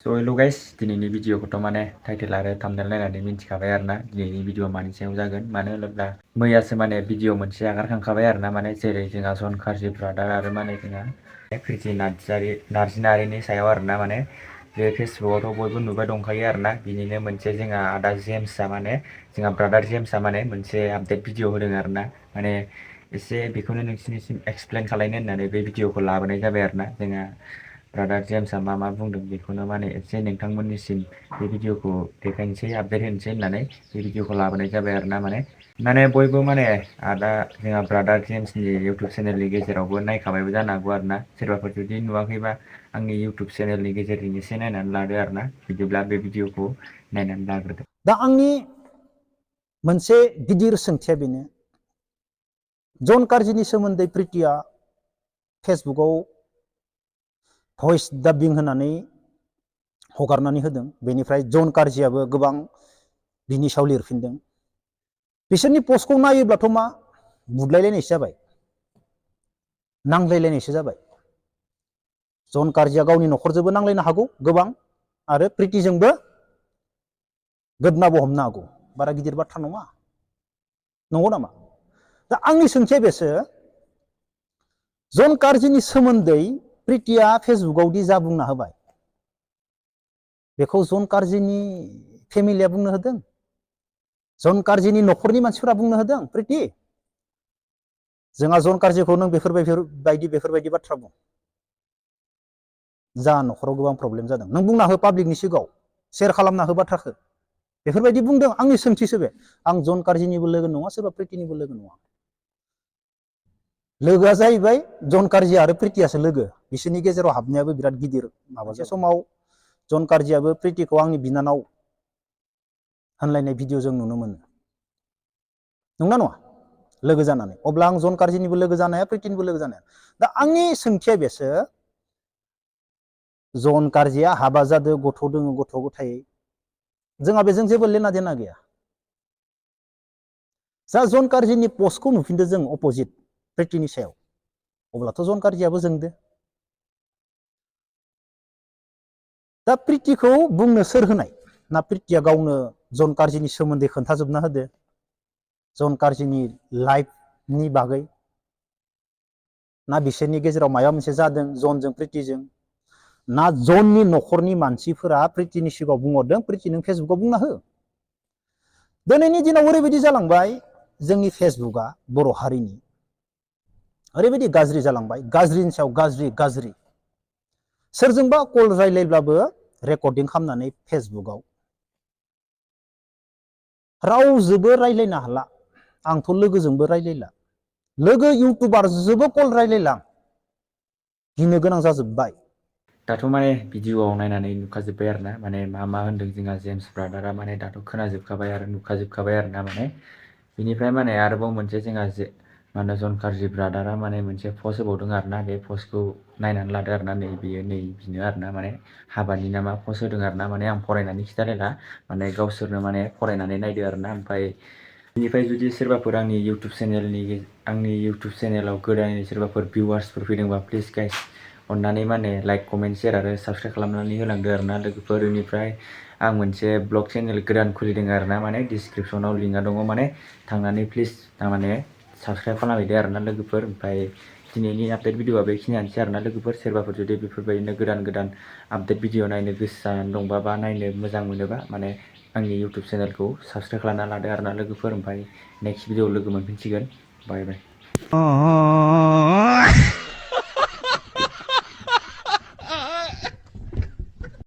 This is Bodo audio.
So hello guys, दिनैनि भिडिअखौथ' माने टाइटेल आरो थाम्बनेल नायनानै मिन्थिखाबाय आरोना दिनैनि भिडिअ मानि सायाव जागोन। मानो होनोब्ला मैयासो माने भिडिअ मोनसे आगारखांखाबाय आरोना माने जेरै जोंहा जन कार्जि ब्रादार आरो माने जोंहा प्रिति नार्जिनि सायाव आरोना माने बे फेसबुकआवथ' बयबो नुबाय दंखायो आरोना बिनिनो मोनसे जोंहा आदा जेम्सआ माने जोंहा ब्रादार जेम्सआ माने मोनसे आपडेट भिडिअ होदों आरोना माने एसे बेखौनो नोंसिनिसिम एक्सप्लेन खालायनो होननानै बे भिडिअखौ लाबोनाय जाबाय आरोना जोंहा ब्रादार जेम्सआ मा बुंदों बेखौनो माने एसे नोंथांमोननिसिम बे भिडिअखौ देखायनोसै आपडेट होनोसै होननानै बे भिडिअखौ लाबोनाय जाबाय आरोना माने बयबो माने आदा जोंहा ब्रादार जेम्सनि इउटुब चेनेलनि गेजेरावबो नायखाबायबो जानो हागौ आरोना सोरबाफोर जुदि नुवाखैबा आंनि इउटुब चेनेलनि गेजेरजों एसे नायनानै लादो आरोना बिदिब्ला बे भिडिअखौ नायनानै लाग्रोदो। दा आंनि मोनसे गिदिर सोंथिया बेनो जन कार्जिनि सोमोन्दै प्रितिया फेसबुकआव भइस डाबिं होनानै हगारनानै होदों। बेनिफ्राय जन कार्जियाबो गोबां बिनि सायाव लिरफिनदों। बिसोरनि पस्टखौ नायोब्लाथ' मा बुदलायलायनायसो जाबाय, नांलायलायनायसो जाबाय। जन कार्जिया गावनि न'खरजोंबो नांलायनो हागौ गोबां आरो प्रितिजोंबो गोदनाबो हमनो हागौ, बारा गिदिर बाथ्रा नङा, नंगौ नामा? दा आंनि सोंथिया बेसो जन कार्जिनि सोमोन्दै प्रितिया फेसबुकआव दि जा बुंना होबाय बेखौ जन कार्जिनि फेमिलिया बुंनो होदों, जन कार्जिनि न'खरनि मानसिफोरा बुंनो होदों प्रिति जोंहा जन कार्जिखौ नों बेफोरबायदि बाथ्रा बुं, जा न'खराव गोबां प्रब्लेम जादों नों बुंना हो पाब्लिकनि सिगाङाव शेयार खालामना हो बाथ्राखौ बेफोरबायदि बुंदों। आंनि सोंथिसो बे, आं जन कार्जिनिबो लोगो नङा सोरबा प्रितिनिबो लोगो नङा। लोगोआ जाहैबाय जन कार्जि आरो प्रितियासो लोगो, बिसोरनि गेजेराव हाबनायाबो बिराद गिदिर माबा। मोनसे समाव जन कार्जियाबो प्रितिखौ आंनि बिनानाव होनलायनाय भिडिअ जों नुनो मोनो, नंना नङा? लोगो जानानै। अब्ला आं जन कार्जिनिबो लोगो जानो हाया, प्रितिनिबो लोगो जानो हाया। दा आंनि सोंथिया बेसो जन कार्जिया हाबा जादों, गथ' दङ, गथ' गथाय जोंहा बेजों जेबो लेना देना गैया। जा जन कार्जिनि पस्टखौ नुफिनदो जों अपोजिट प्रितिनि सायाव, अब्लाथ' जन कार्जियाबो जोंदो। दा प्रितिखौ बुंनो सोर होनाय? ना प्रितिया गावनो जन कार्जिनि सोमोन्दै खोन्थाजोबना होदो, जन कार्जिनि लाइफनि बागै? ना बिसोरनि गेजेराव माबा मोनसे जादों जनजों प्रितिजों? ना जननि न'खरनि मानसिफोरा प्रितिनि सिगाङाव बुंहरदों प्रिति नों फेसबुकाव बुंना हो? दिनैनि दिनाव ओरैबायदि जालांबाय जोंनि फेसबुकआ बर' हारिनि ओरैबायदि गाज्रि जालांबाय, गाज्रिनि सायाव गाज्रि। सोरजोंबा कल रायलायब्लाबो रेकर्डिं खालामनानै फेसबुकआव रावजोंबो रायलायनो हाला। आंथ' लोगोजोंबो रायलायला, लोगो इउटुबारजोंबो कल रायलायला, गिनो गोनां जाजोब्बाय। दाथ' माने भिडिअआव नायनानै नुखाजोब्बाय आरोना माने मा होन्दों जोंहा जेम्स ब्रादारा माने दाथ' खोनाजोबखाबाय आरो नुखाजोबखाबाय आरोना माने बिनिफ्राय माने आरोबाव मोनसे जोंहा मा होनो जन कार्जि ब्रादारा माने मोनसे पस्ट होबावदों आरोना बे पस्टखौ नायनानै लादो आरोना बिनो आरोना माने हाबानि नामा पस्ट होदों आरोना माने आं फरायनानै खिथालायला माने गावसोरनो माने फरायनानै नायदो आरोना। ओमफ्राय बिनिफ्राय जुदि सोरबाफोर आंनि इउटुब चेनेलाव गोदानै सोरबाफोर भिउवार्सफोर फैदोंबा प्लिज गाइस अननानै माने लाइक कमेन्ट शेयार आरो साबसक्राइब खालामनानै होलांदो आरोना लोगोफोर। बेनिफ्राय आं मोनसे ब्लग चेनेल गोदान खुलिदों आरोना माने डिसक्रिपसनाव लिंकआ दङ, माने थांनानै प्लिज थारमाने साबसक्राइब खालामहैदो आरोना लोगोफोर। ओमफ्राय दिनैनि आपडेट भिडिअआ बेखिनियानोसै आरोना लोगोफोर। सोरबाफोर जुदि बेफोरबायदिनो गोदान आपडेट भिडिअ नायनो गोसो जानानै दंबा बा नायनो मोजां मोनोबा माने आंनि इउटुब चेनेलखौ साबसक्राइब खालामना लादो आरोना लोगोफोर। ओमफ्राय नेक्स्ट भिडिअ लोगो मोनफिनसिगोन, बाय बाय।